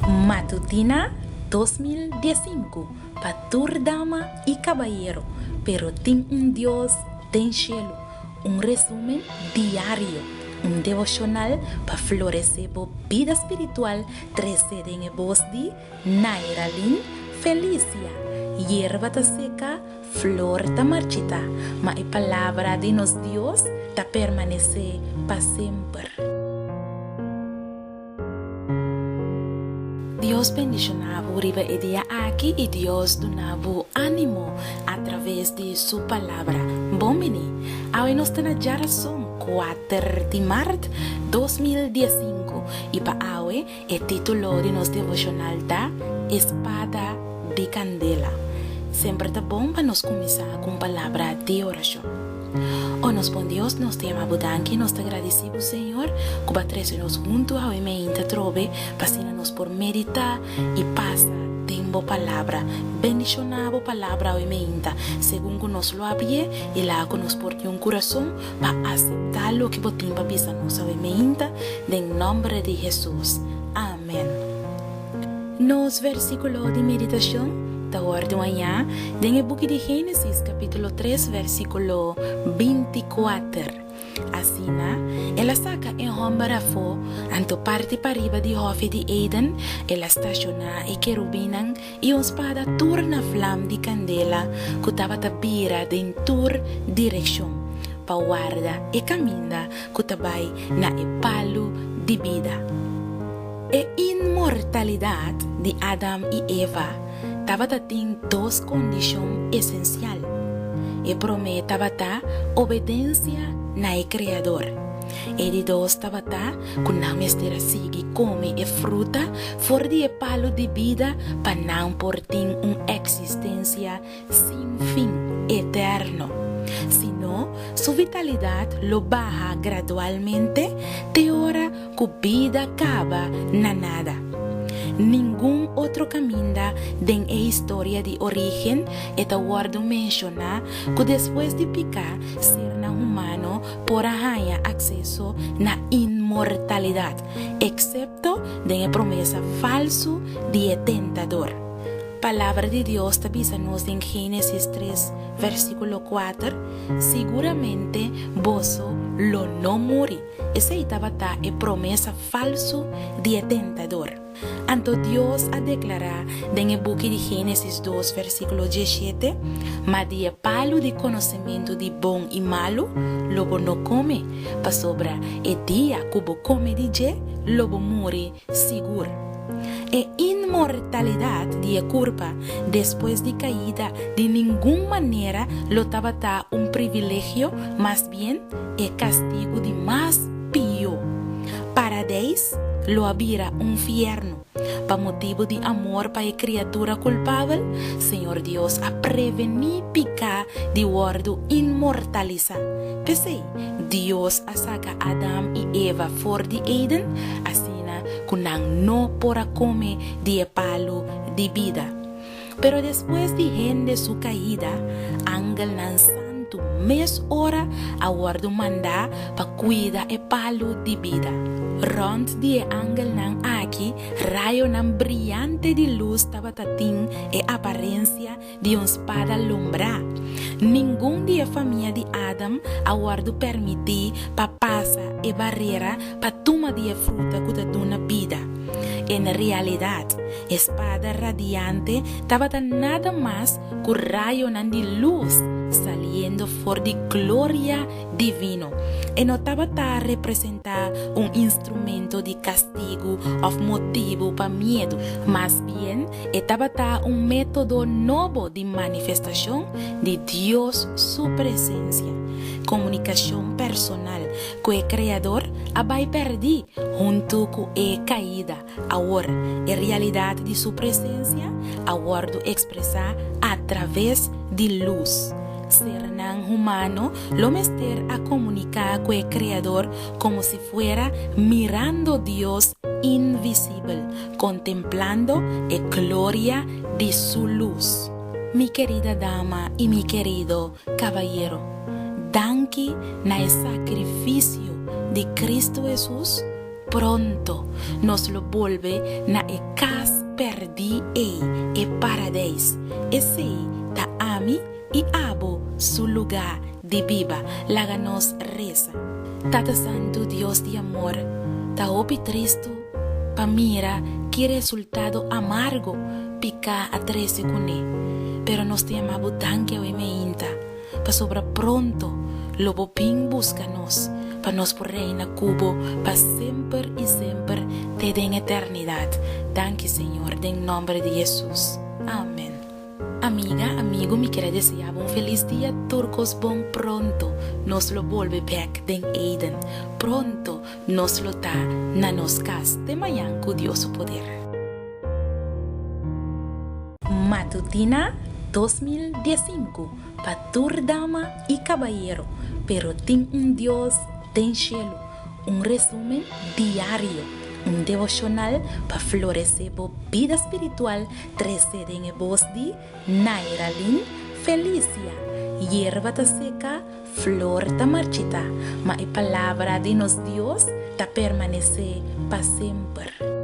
Matutina 2015 pa tur dama i kabayero, pero tin un Dios den shelu. Un resumen diario, un devoshonal pa floresé bo bida spiritual trese den e bos di Nairalyn Felicia. Yerba ta seka, flor ta marchitá, ma e palabra di nos Dios ta permanesé pa semper. Dios bendishoná bo riba e dia aki i Dios duna bo ánimo atraves di Su Palabra. Bon bini! Awe nos ta na djarason, kuater di mart 2015, i pa awe e título di nos devoshonal ta E Spada di Kandela. Semper ta bon pa nos kuminsá ku un palabra di orashon. O nos bon Dios, nos ta yama bo danki, nos ta gradisí bo, Señor, ku bo a trese nos huntu awe meinta atrobe, pa asina nos por meditá i pasa den bo Palabra. Bendishoná bo Palabra awe meinta, segun ku nos lo abrié i laga ku nos por tin un kurason pa aseptá loke bo tin pa bisa nos awe meinta, den nòmber di Hesus. Amèn. Nos versíkulo di meditashon ta wòrdu hañá den e buki di Génesis kapítulo tres versíkulo 24. Asina, el a saka e hòmber afó, anto parti pariba di hòfi di Eden el a stashoná e kerubinnan i un spada tur na flam di kandela ku tabata bira den tur direkshon pa warda e kaminda ku ta bai na e palu di bida. E inmortalidat di Adam i Eva tabata tin dos kondishon esensial. E promé tabata obedensia na e Kreador. E di dos tabata ku nan mester a sigui kome e fruta for di e palu di bida pa nan por tin un eksistensia sin fin, eterno. Si no, su vitalidat lo baha gradualmente te ora ku bida kaba na nada. Ningun otro kaminda den e historia di orígen e ta wòrdu menshoná ku despues di piká sernan humano por a haña akseso na inmortalidat, eksepto den e promesa falsu di e tentador. Palabra di Dios ta bisa nos den Génesis tres, versíkulo kuater, Siguramente boso lo no muri. Esei tabata e promesa falsu di e tentador. Anto Dios a deklará den e buki di Génesis dos, versíkulo diesshete, Ma di e palu di konosementu di bon i malu lo bo no kome, pasobra e dia ku bo kome di dje lo bo muri sigur. E inmortalidat di e kurpa despues di kaida di ningun manera lo tabata un privilegio, mas bien e kastigu di mas pió. Paradeis lo a bira un fièrnu. Pa motibu di amor pa e kriatura kulpabel, Señor Dios a prevení piká di wòrdu inmortalisá. P'esei, Dios a saka Adam i Eva for di Eden, asina ku nan no por a kome di e palu di bida. Pero despues di hende su kaida, angelnan santu mes ora a wòrdu mandá pa kuida e palu di bida. Rònt di e angelnan aki, rayonan briante di lus tabata tin e aparensia di un spada lombrá. Ningun di e famia di Adam a wòrdu permití pa pasa e barera pa tuma di e fruta ku ta duna bida. En realidat, e spada radiante tabata nada mas ku rayonan di lus saliendo for di gloria divino. E no tabata representá un instrumento di kastigu òf motibu pa miedu. Mas bien, e tabata un método nobo di manifestashon di Dios su presensia, komunikashon personal ku e Kreador a bai pèrdí huntu ku e kaida. Awor, e realidat di su presensia a wòrdu ekspresá atraves di lus. Sernan humano lo mester a komuniká ku e Kreador komo si fuera mirando Dios invisibel, kontemplando e gloria di su lus. Mi kerida dama i mi kerido kabayero, danki na e sakrifisio di Kristu Hesus. Pronto nos lo bolbe na e kas pèrdí ei, e Paradeis. Esei ta ami i abo su lugá di biba. Laga nos resa. Tata Santu, Dios di amor, ta hopi tristu pa mira ki resultado amargo piká a trese kuné. Pero nos ta yama bo danki awe meinta. Pasobra pronto lo bo bin buska nos, pa nos por reina ku bo pa semper i semper te den eternidat. Danki, Señor, den nomber di Hesus. Amen. Amiga, amigo, mi kier a desea bo un felis dia, tur kos bon pronto nos lo bolbe bek den Eden. Pronto nos lo ta na nos kas te mañan ku Dios su poder. Matutina 2015 pa tur dama i kabayero, pero tin un Dios den shelu, un resumen diario, un devoshonal pa floresé bo bida spiritual trese den e bos di Nairalyn Felicia. Yerba ta seka, flor ta marchitá, ma e palabra di nos Dios ta permanesé pa semper.